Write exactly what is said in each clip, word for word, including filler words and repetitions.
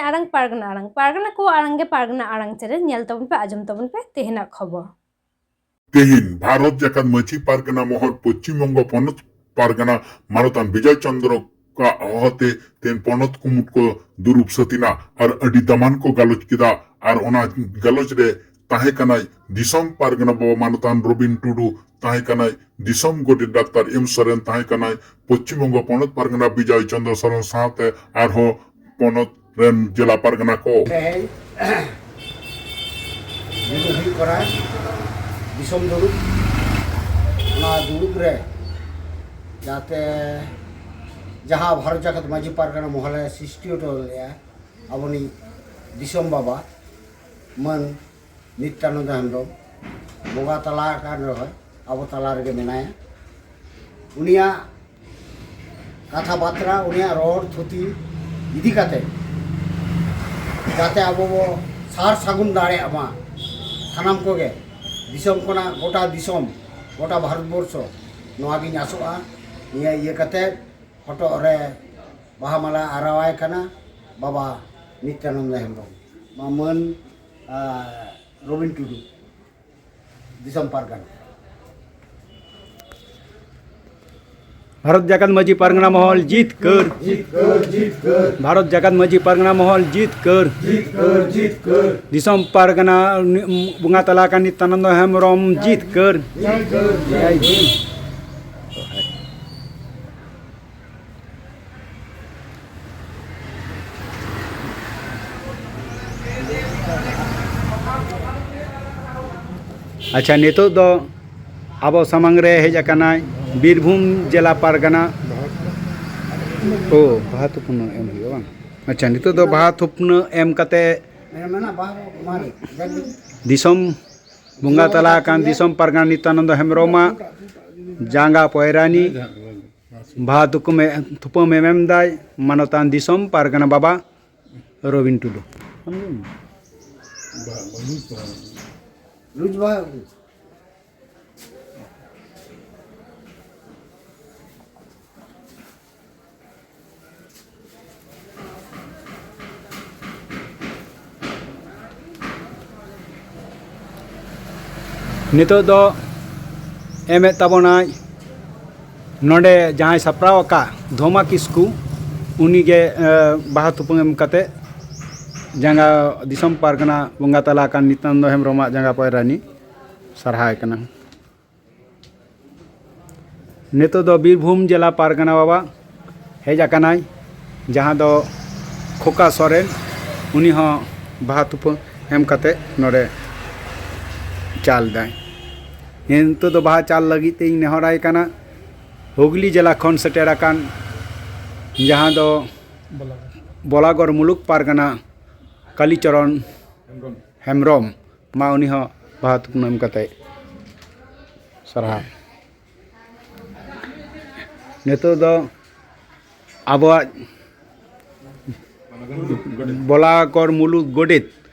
ᱟᱲᱟᱝ ᱯᱟᱨᱜᱟᱱᱟ ᱟᱲᱟᱝ, ᱯᱟᱨᱜᱟᱱᱟ ᱠᱚ ᱟᱲᱟᱝ ᱜᱮ ᱯᱟᱨᱜᱟᱱᱟ ᱟᱲᱟᱝ ᱪᱮᱱᱮᱞ ᱧᱮᱞ ᱛᱟᱵᱚᱱ ᱯᱮ, ᱟᱸᱡᱚᱢ ᱛᱟᱵᱚᱱ ᱯᱮ ᱛᱮᱦᱮᱧᱟᱜ ᱠᱷᱚᱵᱚᱨ᱾ ᱛᱮᱦᱮᱧ ᱵᱷᱟᱨᱚᱛ ᱡᱟᱠᱟᱛ ᱢᱟᱹᱡᱷᱤ ᱯᱟᱨᱜᱟᱱᱟ ᱢᱚᱦᱚᱞ ᱯᱚᱪᱷᱤᱢ ᱵᱚᱝᱜᱚ ᱯᱚᱱᱚᱛ ᱯᱟᱨᱜᱟᱱᱟ ᱢᱟᱱᱚᱛᱟᱱ ᱵᱤᱡᱚᱭ ᱪᱚᱱᱫᱨᱚ ᱠᱚᱣᱟᱜ ᱦᱚᱦᱚᱛᱮ ᱛᱮᱦᱮᱧ ᱯᱚᱱᱚᱛ ᱠᱩᱢᱩᱴ ᱠᱚ ᱫᱩᱲᱩᱵ ᱥᱟᱹᱛ ᱮᱱᱟ ᱟᱨ ᱟᱹᱰᱤ ᱫᱟᱢᱟᱱ ᱠᱚ ᱜᱟᱞᱚᱪ ᱠᱮᱫᱟ᱾ ᱟᱨ ᱚᱱᱟ ᱜᱟᱞᱚᱪ ᱨᱮ ᱛᱟᱦᱮᱸ ᱠᱟᱱᱟᱭ ᱫᱤᱥᱚᱢ ᱯᱟᱨᱜᱟᱱᱟ ᱵᱟᱵᱟ ᱢᱟᱱᱚᱛᱟᱱ ᱨᱚᱵᱤᱱ ᱴᱩᱰᱩ, ᱛᱟᱦᱮᱸ ᱠᱟᱱᱟᱭ ᱫᱤᱥᱚᱢ ᱜᱚᱰᱮᱛ ᱰᱟᱠᱛᱟᱨ ᱮᱢ ᱥᱚᱨᱮᱱ, ᱛᱟᱦᱮᱸ ᱠᱟᱱᱟᱭ ᱯᱚᱪᱷᱤᱢ ᱵᱚᱝᱜᱚ ᱯᱚᱱᱚᱛ ᱯᱟᱨᱜᱟᱱᱟ ᱵᱤᱡᱚᱭ ᱪᱚᱱᱫᱨᱚ ᱥᱚᱨᱮᱱ ᱥᱟᱶᱛᱮ ᱟᱨᱦᱚᱸ ᱯᱚᱱᱚᱛ ᱨᱮᱱ ᱡᱮᱞᱟ ᱯᱟᱨᱜᱟᱱᱟ ᱠᱚ᱾ ᱛᱮᱦᱮᱧ ᱫᱩᱲᱩᱵ ᱦᱩᱭᱩᱜ ᱠᱟᱱᱟ ᱫᱤᱥᱚᱢ ᱫᱩᱲᱩᱵ᱾ ᱚᱱᱟ ᱫᱩᱲᱩᱵ ᱨᱮ ᱡᱟᱛᱮ ᱡᱟᱦᱟᱸ ᱵᱷᱟᱨᱚᱛ ᱡᱟᱠᱟᱛ ᱢᱟᱹᱡᱷᱤ ᱯᱟᱨᱜᱟᱱᱟ ᱢᱚᱦᱚᱞᱮ ᱥᱨᱤᱥᱴᱤ ᱦᱚᱴᱚ ᱞᱮᱫᱼᱟ, ᱟᱵᱚᱱᱤᱡ ᱫᱤᱥᱚᱢ ᱵᱟᱵᱟ ᱢᱟᱹᱱ ᱱᱤᱛᱭᱟᱱᱚᱱᱫᱚ ᱦᱮᱢᱵᱨᱚᱢ ᱵᱚᱸᱜᱟ ᱛᱟᱞᱟ ᱟᱠᱟᱱ ᱨᱮᱦᱚᱸ ᱟᱵᱚ ᱛᱟᱞᱟ ᱨᱮᱜᱮ ᱢᱮᱱᱟᱭᱟ᱾ ᱩᱱᱤᱭᱟᱜ ᱠᱟᱛᱷᱟ ᱵᱟᱛᱨᱟ, ᱩᱱᱤᱭᱟᱜ ᱨᱚᱲ ᱛᱷᱩᱛᱤ ᱤᱫᱤ ᱠᱟᱛᱮ ᱡᱟᱛᱮ ᱟᱵᱚ ᱵᱚ ᱥᱟᱨ ᱥᱟᱹᱜᱩᱱ ᱫᱟᱲᱮᱭᱟᱜ ᱢᱟ ᱥᱟᱱᱟᱢ ᱠᱚᱜᱮ, ᱫᱤᱥᱚᱢ ᱠᱷᱚᱱᱟᱜ ᱜᱚᱴᱟ ᱫᱤᱥᱚᱢ, ᱜᱚᱴᱟ ᱵᱷᱟᱨᱚᱛ ᱵᱚᱨᱥᱚ, ᱱᱚᱣᱟ ᱜᱤᱧ ᱟᱥᱚᱜᱼᱟ᱾ ᱱᱤᱭᱟᱹ ᱤᱭᱟᱹ ᱠᱟᱛᱮ ᱦᱚᱴᱚᱜ ᱨᱮ ᱵᱟᱦᱟ ᱢᱟᱞᱟ ᱟᱨᱟᱣᱟᱭ ᱠᱟᱱᱟ ᱵᱟᱵᱟ ᱱᱤᱛᱭᱟᱱᱚᱱᱫᱚ ᱦᱮᱢᱵᱨᱚᱢ, ᱢᱟ ᱢᱟᱹᱱ, ᱟ, ᱨᱚᱵᱤᱱ ᱴᱩᱰᱩ, ᱫᱤᱥᱚᱢ ᱯᱟᱨᱜᱟᱱᱟ᱾ ᱵᱷᱟᱨᱚᱛ ᱡᱟᱠᱟᱛ ᱢᱟᱹᱡᱷᱤ ᱯᱟᱨᱜᱟᱱᱟ ᱢᱚᱦᱚᱞ ᱡᱤᱛᱠᱟᱹᱨ᱾ ᱵᱷᱟᱨᱚᱛ ᱡᱟᱠᱟᱛ ᱢᱟᱹᱡᱷᱤ ᱯᱟᱨᱜᱟᱱᱟ ᱢᱚᱦᱚᱞ ᱡᱤᱛᱠᱟᱹᱨ᱾ ᱫᱤᱥᱚᱢ ᱯᱟᱨᱜᱟᱱᱟ ᱵᱚᱸᱜᱟ ᱛᱟᱞᱟ ᱟᱠᱟᱱ ᱱᱤᱛᱭᱟᱱᱚᱱᱫᱚ ᱦᱮᱢᱵᱨᱚᱢ ᱡᱤᱛᱠᱟᱹᱨ᱾ ᱡᱟᱭ ᱦᱤᱱᱫ᱾ ᱟᱪᱪᱷᱟ, ᱱᱤᱛᱚᱜ ᱫᱚ ᱟᱵᱚ ᱥᱟᱢᱟᱝ ᱨᱮ ᱦᱮᱡ ᱟᱠᱟᱱᱟᱭ ᱵᱤᱨᱵᱷᱩᱢ ᱡᱮᱞᱟ ᱯᱟᱨᱜᱟᱱᱟ᱾ ᱳ, ᱵᱟᱦᱟ ᱛᱷᱩᱯᱱᱟᱹ ᱮᱢ ᱦᱩᱭᱩᱜᱼᱟ ᱵᱟᱝ? ᱟᱪᱪᱷᱟ, ᱱᱤᱛᱚᱜ ᱫᱚ ᱵᱟᱦᱟ ᱛᱷᱩᱯᱱᱟᱹ ᱮᱢ ᱠᱟᱛᱮ ᱫᱤᱥᱚᱢ ᱵᱚᱸᱜᱟ ᱛᱟᱞᱟ ᱟᱠᱟᱱ ᱫᱤᱥᱚᱢ ᱯᱟᱨᱜᱟᱱᱟ ᱱᱤᱛᱭᱟᱱᱚᱱᱫᱚ ᱦᱮᱢᱵᱨᱚᱢᱟᱜ ᱡᱟᱸᱜᱟ ᱯᱚᱭᱨᱟᱱᱤ ᱵᱟᱦᱟ ᱛᱷᱩᱯᱟᱹᱢ ᱮ-, ᱛᱷᱩᱯᱟᱹᱢ ᱮᱢ ᱮᱢ ᱫᱟᱭ ᱢᱟᱱᱚᱛᱟᱱ ᱫᱤᱥᱚᱢ ᱯᱟᱨᱜᱟᱱᱟ ᱵᱟᱵᱟ ᱨᱚᱵᱤᱱ ᱴᱩᱰᱩ᱾ ᱱᱤᱛᱚᱜ ᱫᱚ ᱮᱢᱮᱫ ᱛᱟᱵᱚᱱᱟᱭ ᱱᱚᱰᱮ ᱡᱟᱦᱟᱸᱭ ᱥᱟᱯᱲᱟᱣ ᱟᱠᱟᱫ ᱫᱷᱚᱢᱟ ᱠᱤᱥᱠᱩ, ᱩᱱᱤᱜᱮ, ᱮ, ᱵᱟᱦᱟ ᱛᱷᱩᱯᱟᱹ ᱮᱢ ᱠᱟᱛᱮ ᱡᱟᱸᱜᱟ, ᱫᱤᱥᱚᱢ ᱯᱟᱨᱜᱟᱱᱟ ᱵᱚᱸᱜᱟ ᱛᱟᱞᱟ ᱟᱠᱟᱱ ᱱᱤᱛᱟᱱᱫᱚ ᱦᱮᱢᱵᱨᱚᱢᱟᱜ ᱡᱟᱸᱜᱟ ᱯᱟᱭᱨᱟᱱᱤ ᱥᱟᱨᱦᱟᱣ ᱠᱟᱱᱟ᱾ ᱱᱤᱛᱚᱜ ᱫᱚ ᱵᱤᱨᱵᱷᱩᱢ ᱡᱮᱞᱟ ᱯᱟᱨᱜᱟᱱᱟ ᱵᱟᱵᱟ ᱦᱮᱡ ᱟᱠᱟᱱᱟᱭ, ᱡᱟᱦᱟᱸ ᱫᱚ ᱠᱷᱚᱠᱟ ᱥᱚᱨᱮᱱ, ᱩᱱᱤ ᱦᱚᱸ ᱵᱟᱦᱟ ᱛᱩᱯᱟᱹ ᱮᱢ ᱠᱟᱛᱮ ᱱᱚᱰᱮ ᱪᱟᱞ ᱫᱟᱭ᱾ ᱱᱤᱛᱚᱜ ᱫᱚ ᱵᱟᱦᱟ ᱪᱟᱞ ᱞᱟᱹᱜᱤᱫ ᱛᱮᱧ ᱱᱮᱦᱚᱨᱟᱭ ᱠᱟᱱᱟ᱾ ᱦᱩᱜᱽᱞᱤ ᱡᱮᱞᱟ ᱠᱷᱚᱱ ᱥᱮᱴᱮᱨ ᱟᱠᱟᱱ, ᱡᱟᱦᱟᱸ ᱫᱚ ᱵᱚᱞᱟᱜᱚᱲ ᱢᱩᱞᱩᱠ ᱯᱟᱨᱜᱟᱱᱟ ᱠᱟᱞᱤᱪᱚᱨᱚᱱ ᱦᱮᱢᱵᱨᱚᱢ, ᱢᱟ ᱩᱱᱤ ᱦᱚᱸ ᱵᱟᱦᱟ ᱛᱩᱯᱱᱟᱹ ᱮᱢ ᱠᱟᱛᱮ ᱥᱟᱨᱦᱟᱣ᱾ ᱱᱤᱛᱚᱜ ᱫᱚ ᱟᱵᱚᱣᱟᱜ ᱵᱚᱞᱟᱠᱚᱨ ᱢᱩᱞᱩᱠ ᱜᱚᱰᱮᱛ,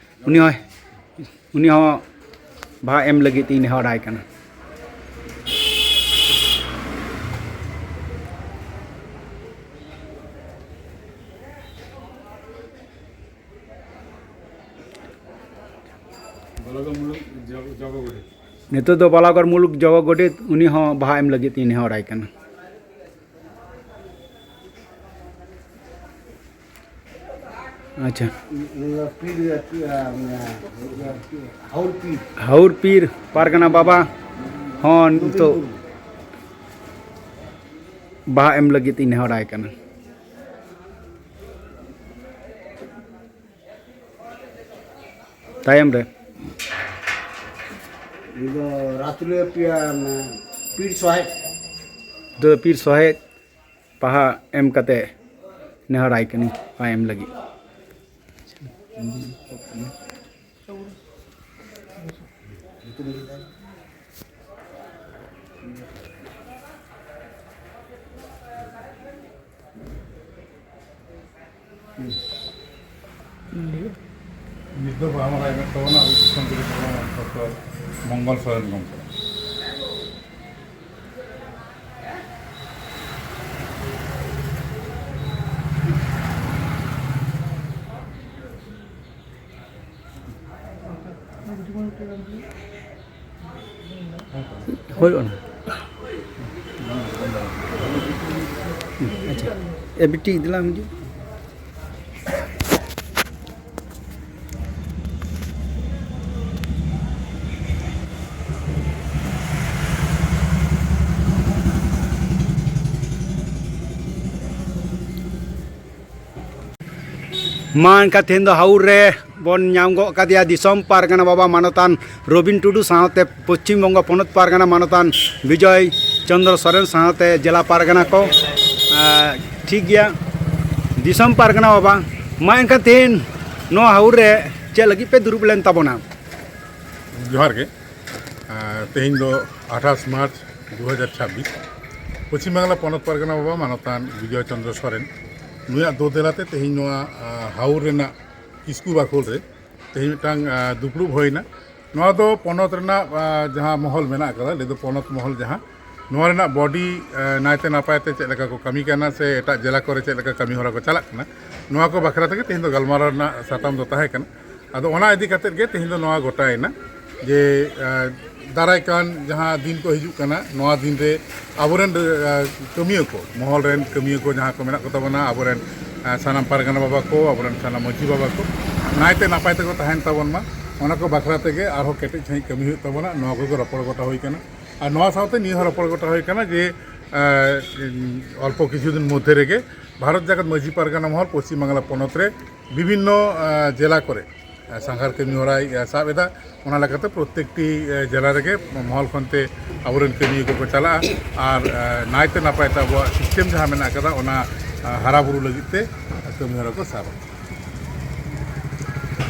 ᱩᱱᱤ ᱦᱚᱸ, ᱩᱱᱤ ᱦᱚᱸ ᱵᱟᱦᱟ ᱮᱢ ᱞᱟᱹᱜᱤᱫ ᱤᱧ ᱱᱮᱦᱚᱨᱟᱭ ᱠᱟᱱᱟ᱾ ᱱᱤᱛᱚᱜ ᱫᱚ ᱵᱟᱞᱟᱜᱚᱲ ᱢᱩᱞᱩᱠ ᱡᱚᱜᱚ ᱜᱚᱰᱮᱛ, ᱩᱱᱤ ᱦᱚᱸ ᱵᱟᱦᱟ ᱮᱢ ᱞᱟᱹᱜᱤᱫ ᱤᱧ ᱱᱮᱦᱚᱨᱟᱭ ᱠᱟᱱᱟ᱾ ᱟᱪᱪᱷᱟ᱾ ᱯᱤᱲ, ᱦᱟᱣᱩᱨ ᱯᱤᱲ᱾ ᱦᱟᱣᱩᱨ ᱯᱤᱨ ᱯᱟᱨᱜᱟᱱᱟ ᱵᱟᱵᱟ ᱦᱚᱸ ᱱᱤᱛᱚᱜ ᱵᱟᱦᱟ ᱮᱢ ᱞᱟᱹᱜᱤᱫ ᱤᱧ ᱱᱮᱦᱚᱨᱟᱭ ᱠᱟᱱᱟ᱾ ᱛᱟᱭᱚᱢ ᱨᱮ ᱩᱱᱤ ᱫᱚ ᱨᱟᱛᱩᱞᱤᱭᱟᱹ ᱯᱤᱭᱟ-, ᱯᱤᱲ ᱥᱚᱦᱮᱫ᱾ ᱫᱚ ᱯᱤᱨ ᱥᱚᱦᱮᱫ ᱵᱟᱦᱟ ᱮᱢ ᱠᱟᱛᱮ ᱱᱮᱦᱚᱨᱟᱭ ᱠᱟᱹᱱᱟᱹᱧ ᱵᱟᱦᱟ ᱮᱢ ᱞᱟᱹᱜᱤᱫ᱾ ᱱᱤᱛ ᱫᱚ ᱵᱟᱦᱟ ᱢᱟᱞᱟ ᱮᱢᱮᱫ ᱛᱟᱵᱚᱱᱟ ᱟᱵᱚ ᱫᱤᱥᱚᱢ ᱜᱩᱨᱩ ᱵᱟᱵᱟ ᱰᱚᱠᱴᱚᱨ ᱢᱚᱝᱜᱚᱞ ᱥᱚᱨᱮᱱ ᱜᱚᱢᱠᱮ᱾ ᱦᱳᱭ, ᱚᱱᱟ᱾ ᱟᱪᱪᱷᱟ, ᱮ ᱵᱤᱴᱤ ᱫᱮᱞᱟ ᱦᱤᱡᱩᱜ᱾ ᱢᱟ ᱮᱱᱠᱷᱟᱱ ᱛᱮᱦᱮᱧ ᱫᱚ ᱦᱟᱣᱩᱨ ᱨᱮ ᱵᱚᱱ ᱧᱟᱢ ᱜᱚᱫ ᱠᱟᱫᱮᱭᱟ ᱫᱤᱥᱚᱢ ᱯᱟᱨᱜᱟᱱᱟ ᱵᱟᱵᱟ ᱢᱟᱱᱚᱛᱟᱱ ᱨᱚᱵᱤᱱ ᱴᱩᱰᱩ ᱥᱟᱶᱛᱮ ᱯᱚᱥᱪᱤᱢ ᱵᱚᱝᱜᱚ ᱯᱚᱱᱚᱛ ᱯᱟᱨᱜᱟᱱᱟ ᱢᱟᱱᱚᱛᱟᱱ ᱵᱤᱡᱚᱭ ᱪᱚᱱᱫᱨᱚ ᱥᱚᱨᱮᱱ ᱥᱟᱶᱛᱮ ᱡᱮᱞᱟ ᱯᱟᱨᱜᱟᱱᱟ ᱠᱚ᱾ ᱮᱸ, ᱴᱷᱤᱠ ᱜᱮᱭᱟ, ᱫᱤᱥᱚᱢ ᱯᱟᱨᱜᱟᱱᱟ ᱵᱟᱵᱟ, ᱢᱟ ᱮᱱᱠᱷᱟᱱ ᱛᱮᱦᱮᱧ ᱱᱚᱣᱟ ᱦᱟᱣᱩᱨ ᱨᱮ ᱪᱮᱫ ᱞᱟᱹᱜᱤᱫ ᱯᱮ ᱫᱩᱲᱩᱵ ᱞᱮᱱ ᱛᱟᱵᱚᱱᱟ? ᱡᱚᱦᱟᱨ ᱜᱮ᱾ ᱟᱨ ᱛᱮᱦᱮᱧ ᱫᱚ ᱟᱴᱷᱟᱥ ᱢᱟᱨᱪ ᱫᱩ ᱦᱟᱡᱟᱨ ᱪᱷᱟᱵᱵᱤᱥ, ᱯᱚᱪᱷᱤᱢ ᱵᱟᱝᱞᱟ ᱯᱚᱱᱚᱛ ᱯᱟᱨᱜᱟᱱᱟ ᱵᱟᱵᱟ ᱢᱟᱱᱚᱛᱟᱱ ᱵᱤᱡᱚᱭ ᱪᱚᱱᱫᱨᱚ ᱥᱚᱨᱮᱱ, ᱱᱩᱭᱟᱜ ᱫᱩᱫᱮᱞᱟ ᱛᱮ ᱛᱮᱦᱮᱧ ᱱᱚᱣᱟ, ᱟᱸ, ᱦᱟᱣᱩᱨ ᱨᱮᱱᱟᱜ ᱠᱤᱥᱠᱩ ᱵᱟᱠᱷᱳᱞ ᱨᱮ ᱛᱮᱦᱮᱧ ᱢᱤᱫᱴᱟᱝ, ᱟᱸ, ᱫᱩᱯᱲᱩᱵ ᱦᱩᱭᱱᱟ᱾ ᱱᱚᱣᱟ ᱫᱚ ᱯᱚᱱᱚᱛ ᱨᱮᱱᱟᱜ, ᱟᱸ, ᱡᱟᱦᱟᱸ ᱢᱚᱦᱚᱞ ᱢᱮᱱᱟᱜ ᱟᱠᱟᱫᱟ, ᱞᱟᱹᱭ ᱫᱚ ᱯᱚᱱᱚᱛ ᱢᱚᱦᱚᱞ ᱡᱟᱦᱟᱸ, ᱱᱚᱣᱟ ᱨᱮᱱᱟᱜ ᱵᱚᱰᱤ, ᱟᱸ, ᱱᱟᱭᱛᱮ ᱱᱟᱯᱟᱭ ᱛᱮ ᱪᱮᱫ ᱞᱮᱠᱟ ᱠᱚ ᱠᱟᱹᱢᱤ ᱠᱟᱱᱟ ᱥᱮ ᱮᱴᱟᱜ ᱡᱮᱞᱟ ᱠᱚᱨᱮ ᱪᱮᱫ ᱞᱮᱠᱟ ᱠᱟᱹᱢᱤ ᱦᱚᱨᱟ ᱠᱚ ᱪᱟᱞᱟᱜ ᱠᱟᱱᱟ, ᱱᱚᱣᱟ ᱠᱚ ᱵᱟᱠᱷᱨᱟ ᱛᱮᱜᱮ ᱛᱮᱦᱮᱧ ᱫᱚ ᱜᱟᱞᱢᱟᱨᱟᱣ ᱨᱮᱱᱟᱜ ᱥᱟᱛᱟᱢ ᱫᱚ ᱛᱟᱦᱮᱸ ᱠᱟᱱᱟ᱾ ᱟᱫᱚ ᱚᱱᱟ ᱤᱫᱤ ᱠᱟᱛᱮᱫ ᱜᱮ ᱛᱮᱦᱮᱧ ᱫᱚ ᱱᱚᱣᱟ ᱜᱚᱴᱟᱭᱮᱱᱟ ᱡᱮ, ᱟᱸ, ᱫᱟᱨᱟᱭ ᱠᱟᱱ ᱡᱟᱦᱟᱸ ᱫᱤᱱ ᱠᱚ ᱦᱤᱡᱩᱜ ᱠᱟᱱᱟ, ᱱᱚᱣᱟ ᱫᱤᱱ ᱨᱮ ᱟᱵᱚᱨᱮᱱ, ᱟᱸ, ᱠᱟᱹᱢᱤᱭᱟᱹ ᱠᱚ, ᱢᱚᱦᱚᱞ ᱨᱮᱱ ᱠᱟᱹᱢᱤᱭᱟᱹ ᱠᱚ ᱡᱟᱦᱟᱸ ᱠᱚ ᱢᱮᱱᱟᱜ ᱠᱚ ᱛᱟᱵᱚᱱᱟ, ᱟᱵᱚᱨᱮᱱ, ᱟᱸ, ᱥᱟᱱᱟᱢ ᱯᱟᱨᱜᱟᱱᱟ ᱵᱟᱵᱟ ᱠᱚ, ᱟᱵᱚᱨᱮᱱ ᱥᱟᱱᱟᱢ ᱢᱟᱹᱡᱷᱤ ᱵᱟᱵᱟ ᱠᱚ ᱱᱟᱭᱛᱮ ᱱᱟᱯᱟᱭ ᱛᱮᱠᱚ ᱛᱟᱦᱮᱱ ᱛᱟᱵᱚᱱ ᱢᱟ, ᱚᱱᱟ ᱠᱚ ᱵᱟᱠᱷᱨᱟ ᱛᱮᱜᱮ ᱟᱨᱦᱚᱸ ᱠᱮᱴᱮᱡ ᱥᱟᱺᱦᱤᱡ ᱠᱟᱹᱢᱤ ᱦᱩᱭᱩᱜ ᱛᱟᱵᱚᱱᱟ᱾ ᱱᱚᱣᱟ ᱠᱚᱜᱮ ᱨᱚᱯᱚᱲ ᱜᱚᱴᱟ ᱦᱩᱭ ᱠᱟᱱᱟ᱾ ᱟᱨ ᱱᱚᱣᱟ ᱥᱟᱶᱛᱮ ᱱᱤᱭᱟᱹ ᱦᱚᱸ ᱨᱚᱯᱚᱲ ᱜᱚᱴᱟ ᱦᱩᱭ ᱠᱟᱱᱟ ᱡᱮ, ᱟᱸ, ᱚᱞᱯᱚ ᱠᱤᱪᱷᱩ ᱫᱤᱱ ᱢᱚᱫᱽᱫᱷᱮ ᱨᱮᱜᱮ ᱵᱷᱟᱨᱚᱛ ᱡᱟᱠᱟᱛ ᱢᱟᱹᱡᱷᱤ ᱯᱟᱨᱜᱟᱱᱟ ᱢᱚᱦᱚᱞ ᱯᱚᱥᱪᱤᱢ ᱵᱟᱝᱞᱟ ᱯᱚᱱᱚᱛ ᱨᱮ ᱵᱤᱵᱷᱤᱱᱱᱚ, ᱟᱸ, ᱡᱮᱞᱟ ᱠᱚᱨᱮ, ᱟᱸ, ᱥᱟᱸᱜᱷᱟᱨ ᱠᱟᱹᱢᱤ ᱦᱚᱨᱟᱭ, ᱟᱸ, ᱥᱟᱵ ᱮᱫᱟ᱾ ᱚᱱᱟ ᱞᱮᱠᱟᱛᱮ ᱯᱨᱚᱛᱮᱠᱴᱤ, ᱟᱸ, ᱡᱮᱞᱟ ᱨᱮᱜᱮ ᱢᱚᱦᱚᱞ ᱠᱷᱚᱱᱛᱮ ᱟᱵᱚᱨᱮᱱ ᱠᱟᱹᱢᱤᱭᱟᱹ ᱠᱚᱠᱚ ᱪᱟᱞᱟᱜᱼᱟ ᱟᱨ, ᱟᱸ, ᱱᱟᱭᱛᱮ ᱱᱟᱯᱟᱭ ᱛᱮ ᱟᱵᱚᱣᱟᱜ ᱥᱤᱥᱴᱮᱢ ᱡᱟᱦᱟᱸ ᱢᱮᱱᱟᱜ ᱟᱠᱟᱫᱟ, ᱚᱱᱟ, ᱟᱸ, ᱦᱟᱨᱟ ᱵᱩᱨᱩ ᱞᱟᱹᱜᱤᱫ ᱛᱮ ᱠᱟᱹᱢᱤ ᱦᱚᱨᱟ ᱠᱚ ᱥᱟᱵᱟ᱾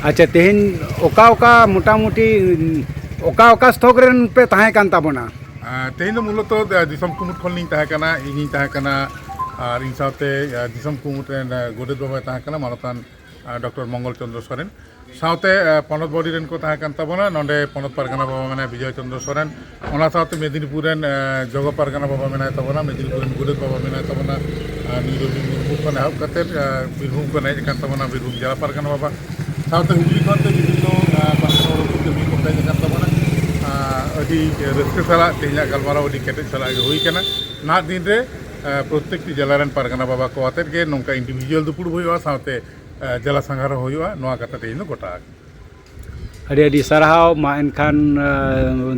ᱟᱪᱪᱷᱟ, ᱛᱮᱦᱮᱧ ᱚᱠᱟ ᱚᱠᱟ ᱢᱚᱴᱟᱢᱩᱴᱤ ᱚᱠᱟ ᱚᱠᱟ ᱥᱛᱷᱚᱠ ᱨᱮᱱ ᱯᱮ ᱛᱟᱦᱮᱸ ᱠᱟᱱ ᱛᱟᱵᱚᱱᱟ? ᱟᱸ, ᱛᱮᱦᱮᱧ ᱫᱚ ᱢᱩᱞᱚᱛᱚ, ᱟᱸ, ᱫᱤᱥᱚᱢ ᱠᱩᱢᱩᱴ ᱠᱷᱚᱱ ᱞᱤᱧ ᱛᱟᱦᱮᱸ ᱠᱟᱱᱟ, ᱤᱧᱤᱧ ᱛᱟᱦᱮᱸ ᱠᱟᱱᱟ ᱟᱨ ᱤᱧ ᱥᱟᱶᱛᱮ, ᱟᱸ, ᱫᱤᱥᱚᱢ ᱠᱩᱢᱩᱴ ᱨᱮᱱ, ᱟᱸ, ᱜᱚᱰᱮᱛ ᱵᱟᱵᱟᱭ ᱛᱟᱦᱮᱸ ᱠᱟᱱᱟ, ᱢᱟᱱᱚᱛᱟᱱ, ᱟᱸ, ᱰᱚᱠᱴᱚᱨ ᱢᱚᱝᱜᱚᱞ ᱪᱚᱸᱫᱽᱨᱚ ᱥᱚᱨᱮᱱ᱾ ᱥᱟᱶᱛᱮ, ᱟᱸ, ᱯᱚᱱᱚᱛ ᱵᱚᱰᱤ ᱨᱮᱱ ᱠᱚ ᱛᱟᱦᱮᱸ ᱠᱟᱱ ᱛᱟᱵᱚᱱᱟ, ᱱᱚᱰᱮ ᱯᱚᱱᱚᱛ ᱯᱟᱨᱜᱟᱱᱟ ᱵᱟᱵᱟ ᱢᱮᱱᱟᱭᱟ ᱵᱤᱡᱚᱭ ᱪᱚᱸᱫᱽᱨᱚ ᱥᱚᱨᱮᱱ, ᱚᱱᱟ ᱥᱟᱶᱛᱮ ᱢᱮᱫᱽᱱᱤᱯᱩᱨ ᱨᱮᱱ, ᱟᱸ, ᱡᱚᱜᱚ ᱯᱟᱨᱜᱟᱱᱟ ᱵᱟᱵᱟ ᱢᱮᱱᱟᱭ ᱛᱟᱵᱚᱱᱟ, ᱢᱮᱫᱽᱱᱤᱯᱩᱨ ᱨᱮᱱ ᱜᱚᱰᱮᱛ ᱵᱟᱵᱟ ᱢᱮᱱᱟᱭ ᱛᱟᱵᱚᱱᱟ, ᱟᱸ, ᱱᱤᱨᱚᱡᱤ ᱢᱩᱨᱢᱩ ᱠᱷᱚᱱ ᱮᱦᱚᱵ ᱠᱟᱛᱮᱫ, ᱟᱸ, ᱵᱤᱨᱵᱷᱩᱢ ᱠᱷᱚᱱ ᱦᱮᱡ ᱟᱠᱟᱱ ᱛᱟᱵᱚᱱᱟ ᱵᱤᱨᱵᱷᱩᱢ ᱡᱮᱞᱟ ᱯᱟᱨᱜᱟᱱᱟ ᱵᱟᱵᱟ, ᱥᱟᱶᱛᱮ ᱦᱩᱜᱽᱞᱤ ᱠᱷᱚᱱ ᱛᱮ ᱵᱤᱵᱷᱤᱱᱱᱚ, ᱟᱸ, ᱯᱟᱨᱜᱟᱱᱟ ᱵᱟᱵᱟ ᱠᱚ ᱠᱟᱹᱢᱤ ᱠᱚ ᱦᱮᱡ ᱟᱠᱟᱱ ᱛᱟᱵᱚᱱᱟ᱾ ᱟᱸ, ᱟᱹᱰᱤ ᱨᱟᱹᱥᱠᱟᱹ ᱥᱟᱞᱟᱜ ᱛᱮᱦᱮᱧᱟᱜ ᱜᱟᱞᱢᱟᱨᱟᱣ ᱟᱹᱰᱤ ᱠᱮᱴᱮᱡ ᱥᱟᱞᱟᱜ ᱜᱮ ᱦᱩᱭ ᱠᱟᱱᱟ᱾ ᱱᱟᱦᱟᱜ ᱫᱤᱱ ᱨᱮ ᱯᱨᱚᱛᱮᱠᱴᱤ ᱡᱮᱞᱟ ᱨᱮᱱ ᱯᱟᱨᱜᱟᱱᱟ ᱵᱟᱵᱟ ᱠᱚ ᱟᱛᱮᱫ ᱜᱮ ᱱᱚᱝᱠᱟ ᱤᱱᱰᱤᱵᱷᱤᱡᱩᱣᱟᱞ ᱫᱩᱯᱲᱩᱵ ᱦᱩᱭᱩᱜᱼᱟ, ᱥᱟᱶᱛᱮ ᱡᱮᱞᱟ ᱥᱟᱸᱜᱷᱟᱨ ᱦᱚᱸ ᱦᱩᱭᱩᱜᱼᱟ, ᱱᱚᱣᱟ ᱠᱟᱛᱷᱟ ᱛᱮᱦᱮᱧ ᱫᱚ ᱜᱚᱴᱟ ᱟᱠᱟᱱᱟ᱾ ᱟᱹᱰᱤ ᱟᱹᱰᱤ ᱥᱟᱨᱦᱟᱣ᱾ ᱢᱟ ᱮᱱᱠᱷᱟᱱ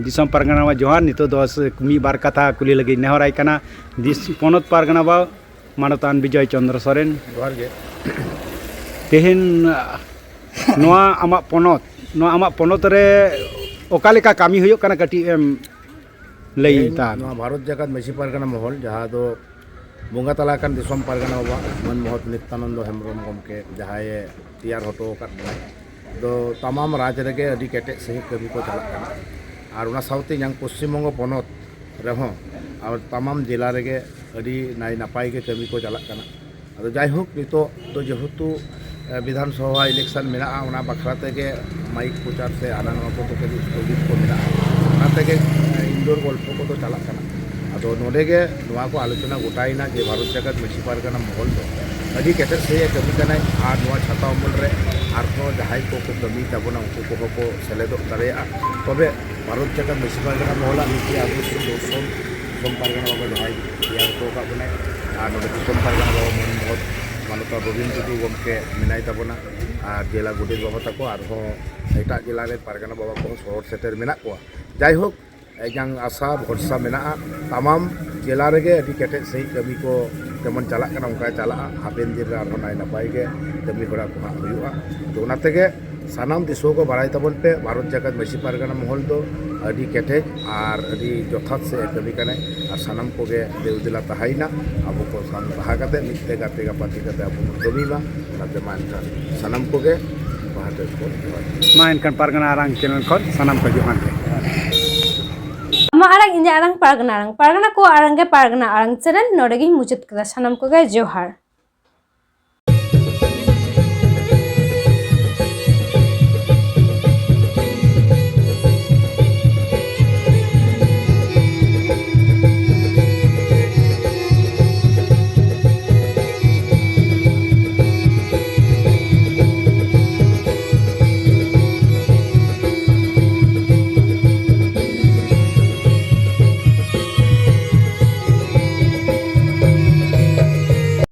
ᱫᱤᱥᱚᱢ ᱯᱟᱨᱜᱟᱱᱟ ᱡᱚᱦᱟᱨ᱾ ᱱᱤᱛᱚᱜ ᱫᱚ ᱢᱤᱫ ᱵᱟᱨ ᱠᱟᱛᱷᱟ ᱠᱩᱞᱤ ᱞᱟᱹᱜᱤᱫ ᱱᱮᱦᱚᱨᱟᱭ ᱠᱟᱱᱟ ᱫᱤᱥ- ᱯᱚᱱᱚᱛ ᱯᱟᱨᱜᱟᱱᱟ ᱵᱟᱵᱟ ᱢᱟᱱᱚᱛᱟᱱ ᱵᱤᱡᱚᱭ ᱪᱚᱱᱫᱨᱚ ᱥᱚᱨᱮᱱ᱾ ᱡᱚᱦᱟᱨ ᱜᱮ᱾ ᱛᱮᱦᱮᱧ ᱱᱚᱣᱟ ᱟᱢᱟᱜ ᱯᱚᱱᱚᱛ, ᱱᱚᱣᱟ ᱟᱢᱟᱜ ᱯᱚᱱᱚᱛ ᱨᱮ ᱚᱠᱟ ᱞᱮᱠᱟ ᱠᱟᱹᱢᱤ ᱦᱩᱭᱩᱜ ᱠᱟᱱᱟ, ᱠᱟᱹᱴᱤᱡ ᱮᱢ ᱞᱟᱹᱭ ᱛᱮᱦᱮᱧ ᱛᱟᱦᱮᱱ? ᱱᱚᱣᱟ ᱵᱷᱟᱨᱚᱛ ᱡᱟᱠᱟᱛ ᱢᱟᱹᱡᱷᱤ ᱯᱟᱨᱜᱟᱱᱟ ᱢᱚᱦᱚᱞ, ᱡᱟᱦᱟᱸ ᱫᱚ ᱵᱚᱸᱜᱟ ᱛᱟᱞᱟ ᱟᱠᱟᱱ ᱫᱤᱥᱚᱢ ᱯᱟᱨᱜᱟᱱᱟ ᱵᱟᱵᱟ ᱢᱟᱹᱱ ᱢᱚᱦᱚᱛ ᱱᱤᱛᱭᱟᱱᱚᱱᱫᱚ ᱦᱮᱢᱵᱨᱚᱢ ᱜᱚᱢᱠᱮ ᱡᱟᱦᱟᱸᱭᱮ ᱛᱮᱭᱟᱨ ᱦᱚᱴᱚ ᱟᱠᱟᱫ ᱵᱚᱱᱟᱭ, ᱫᱚ ᱛᱟᱢᱟᱢ ᱨᱟᱡᱽ ᱨᱮᱜᱮ ᱟᱹᱰᱤ ᱠᱮᱴᱮᱡ ᱥᱟᱺᱦᱤᱡ ᱠᱟᱹᱢᱤ ᱠᱚ ᱪᱟᱞᱟᱜ ᱠᱟᱱᱟ᱾ ᱟᱨ ᱚᱱᱟ ᱥᱟᱶᱛᱮ ᱤᱧᱟᱹᱝ ᱯᱚᱥᱪᱤᱢ ᱵᱚᱝᱜᱚ ᱯᱚᱱᱚᱛ ᱨᱮᱦᱚᱸ ᱟᱨ ᱛᱟᱢᱟᱢ ᱡᱮᱞᱟ ᱨᱮᱜᱮ ᱟᱹᱰᱤ ᱱᱟᱭ ᱱᱟᱯᱟᱭ ᱜᱮ ᱠᱟᱹᱢᱤ ᱠᱚ ᱪᱟᱞᱟᱜ ᱠᱟᱱᱟ᱾ ᱟᱫᱚ ᱡᱟᱭᱦᱳᱠ, ᱱᱤᱛᱚᱜ ᱫᱚ ᱡᱮᱦᱮᱛᱩ ᱵᱤᱫᱷᱟᱱ ᱥᱚᱵᱷᱟ ᱤᱞᱮᱠᱥᱚᱱ ᱢᱮᱱᱟᱜᱼᱟ, ᱚᱱᱟ ᱵᱟᱠᱷᱨᱟ ᱛᱮᱜᱮ ᱢᱟᱭᱤᱠ ᱯᱨᱚᱪᱟᱨ ᱥᱮ ᱦᱟᱱᱟ ᱱᱚᱣᱟ ᱠᱚᱫᱚ ᱠᱟᱹᱴᱤᱡ ᱥᱛᱷᱚᱜᱤᱛ ᱠᱚ ᱢᱮᱱᱟᱜᱼᱟ᱾ ᱚᱱᱟ ᱛᱮᱜᱮ ᱤᱱᱰᱳᱨ ᱜᱚᱞᱯᱷᱚ ᱠᱚᱫᱚ ᱪᱟᱞᱟᱜ ᱠᱟᱱᱟ᱾ ᱟᱫᱚ ᱱᱚᱰᱮ ᱜᱮ ᱱᱚᱣᱟ ᱠᱚ ᱟᱞᱳᱪᱚᱱᱟ ᱜᱚᱴᱟᱭᱮᱱᱟ ᱡᱮ ᱵᱷᱟᱨᱚᱛ ᱡᱟᱠᱟᱛ ᱢᱟᱹᱡᱷᱤ ᱯᱟᱨᱜᱟᱱᱟ ᱢᱚᱦᱚᱞ ᱫᱚ ᱟᱹᱰᱤ ᱠᱮᱴᱮᱡ ᱥᱟᱺᱦᱤᱡ ᱮ ᱠᱟᱹᱢᱤ ᱠᱟᱱᱟᱭ, ᱟᱨ ᱱᱚᱣᱟ ᱪᱷᱟᱛᱟ ᱩᱢᱩᱞ ᱨᱮ ᱟᱨᱦᱚᱸ ᱡᱟᱦᱟᱸᱭ ᱠᱚᱠᱚ ᱠᱟᱹᱢᱤ ᱛᱟᱵᱚᱱᱟ, ᱩᱱᱠᱩ ᱠᱚᱦᱚᱸ ᱠᱚ ᱥᱮᱞᱮᱫᱚᱜ ᱫᱟᱲᱮᱭᱟᱜᱼᱟ᱾ ᱛᱚᱵᱮ ᱵᱷᱟᱨᱚᱛ ᱡᱟᱠᱟᱛ ᱢᱟᱹᱡᱷᱤ ᱯᱟᱨᱜᱟᱱᱟ ᱢᱚᱦᱚᱞᱟᱜ ᱢᱤᱫᱴᱮᱱ ᱟᱵᱚ ᱥᱩᱨ ᱫᱚᱨᱥᱚᱱ ᱫᱤᱥᱚᱢ ᱯᱟᱨᱜᱟᱱᱟ ᱵᱟᱵᱟ ᱡᱟᱦᱟᱸᱭ ᱛᱮᱭᱟᱨ ᱦᱚᱴᱚ ᱟᱠᱟᱫ ᱵᱚᱱᱟᱭ, ᱟᱨ ᱱᱚᱰᱮ ᱫᱤᱥᱚᱢ ᱯᱟᱨᱜᱟᱱᱟ ᱵᱟᱵᱟ ᱢᱟᱹᱱ ᱢᱚᱦᱚᱛ ᱢᱟᱱᱚᱛᱟᱱ ᱨᱚᱵᱤᱱ ᱴᱩᱰᱩ ᱜᱚᱢᱠᱮ ᱢᱮᱱᱟᱭ ᱛᱟᱵᱚᱱᱟ, ᱟᱨ ᱡᱮᱞᱟ ᱜᱚᱰᱮᱛ ᱵᱟᱵᱟ ᱛᱟᱠᱚ ᱟᱨᱦᱚᱸ ᱮᱴᱟᱜ ᱡᱮᱞᱟ ᱨᱮᱱ ᱯᱟᱨᱜᱟᱱᱟ ᱵᱟᱵᱟ ᱠᱚᱦᱚᱸ ᱥᱚᱦᱚᱨ ᱥᱮᱴᱮᱨ ᱢᱮᱱᱟᱜ ᱠᱚᱣᱟ᱾ ᱡᱟᱭᱦᱳᱠ, ᱤᱧᱟᱹᱝ ᱟᱥᱟ ᱵᱷᱚᱨᱥᱟ ᱢᱮᱱᱟᱜᱼᱟ, ᱛᱟᱢᱟᱢ ᱡᱮᱞᱟ ᱨᱮᱜᱮ ᱟᱹᱰᱤ ᱠᱮᱴᱮᱡ ᱥᱟᱺᱦᱤᱡ ᱠᱟᱹᱢᱤ ᱠᱚ ᱡᱮᱢᱚᱱ ᱪᱟᱞᱟᱜ ᱠᱟᱱᱟ, ᱚᱱᱠᱟ ᱪᱟᱞᱟᱜᱼᱟ᱾ ᱦᱟᱯᱮᱱ ᱫᱤᱱ ᱨᱮ ᱟᱨᱦᱚᱸ ᱱᱟᱭ ᱱᱟᱯᱟᱭ ᱜᱮ ᱠᱟᱹᱢᱤ ᱦᱚᱨᱟ ᱠᱚ ᱦᱟᱸᱜ ᱦᱩᱭᱩᱜᱼᱟ᱾ ᱛᱚ, ᱚᱱᱟ ᱛᱮᱜᱮ ᱥᱟᱱᱟᱢ ᱫᱤᱥᱩᱣᱟᱹ ᱠᱚ ᱵᱟᱲᱟᱭ ᱛᱟᱵᱚᱱ ᱯᱮ, ᱵᱷᱟᱨᱚᱛ ᱡᱟᱠᱟᱛ ᱢᱟᱹᱡᱷᱤ ᱯᱟᱨᱜᱟᱱᱟ ᱢᱚᱦᱚᱞ ᱫᱚ ᱟᱹᱰᱤ ᱠᱮᱴᱮᱡ ᱟᱨ ᱟᱹᱰᱤ ᱡᱚᱛᱷᱟᱛ ᱥᱮᱫ ᱮ ᱠᱟᱹᱢᱤ ᱠᱟᱱᱟᱭ, ᱟᱨ ᱥᱟᱱᱟᱢ ᱠᱚᱜᱮ ᱫᱮᱣ ᱫᱮᱞᱟ ᱛᱟᱦᱮᱸᱭᱮᱱᱟ᱾ ᱟᱵᱚ ᱠᱚ ᱥᱟᱱ ᱞᱟᱦᱟ ᱠᱟᱛᱮ ᱢᱤᱫ ᱛᱮ ᱜᱟᱛᱮ ᱜᱟᱯᱟᱛᱮ ᱠᱟᱛᱮ ᱟᱵᱚ ᱵᱚᱱ ᱠᱟᱹᱢᱤ ᱢᱟ᱾ ᱚᱱᱟᱛᱮ ᱢᱟ ᱮᱱᱠᱷᱟᱱ ᱥᱟᱱᱟᱢ ᱠᱚᱜᱮ ᱯᱟᱦᱴᱟ ᱠᱷᱚᱱ ᱡᱚᱦᱟᱨ᱾ ᱢᱟ ᱮᱱᱠᱷᱟᱱ ᱯᱟᱨᱜᱟᱱᱟ ᱟᱲᱟᱝ ᱪᱮᱱᱮᱞ ᱠᱷᱚᱱ ᱥᱟᱱᱟᱢ ᱠᱚ ᱡᱚᱦᱟᱨ ᱜᱮ᱾ ᱟᱢᱟᱜ ᱟᱲᱟᱝ, ᱤᱧᱟᱹᱜ ᱟᱲᱟᱝ, ᱯᱟᱨᱜᱟᱱᱟ ᱟᱲᱟᱝ, ᱯᱟᱨᱜᱟᱱᱟ ᱠᱚ ᱟᱲᱟᱝ ᱜᱮ ᱯᱟᱨᱜᱟᱱᱟ ᱟᱲᱟᱝ ᱪᱮᱱᱮᱞ᱾ ᱱᱚᱰᱮ ᱜᱤᱧ ᱢᱩᱪᱟᱹᱫ ᱠᱮᱫᱟ᱾ ᱥᱟᱱᱟᱢ ᱠᱚᱜᱮ ᱡᱚᱦᱟᱨ᱾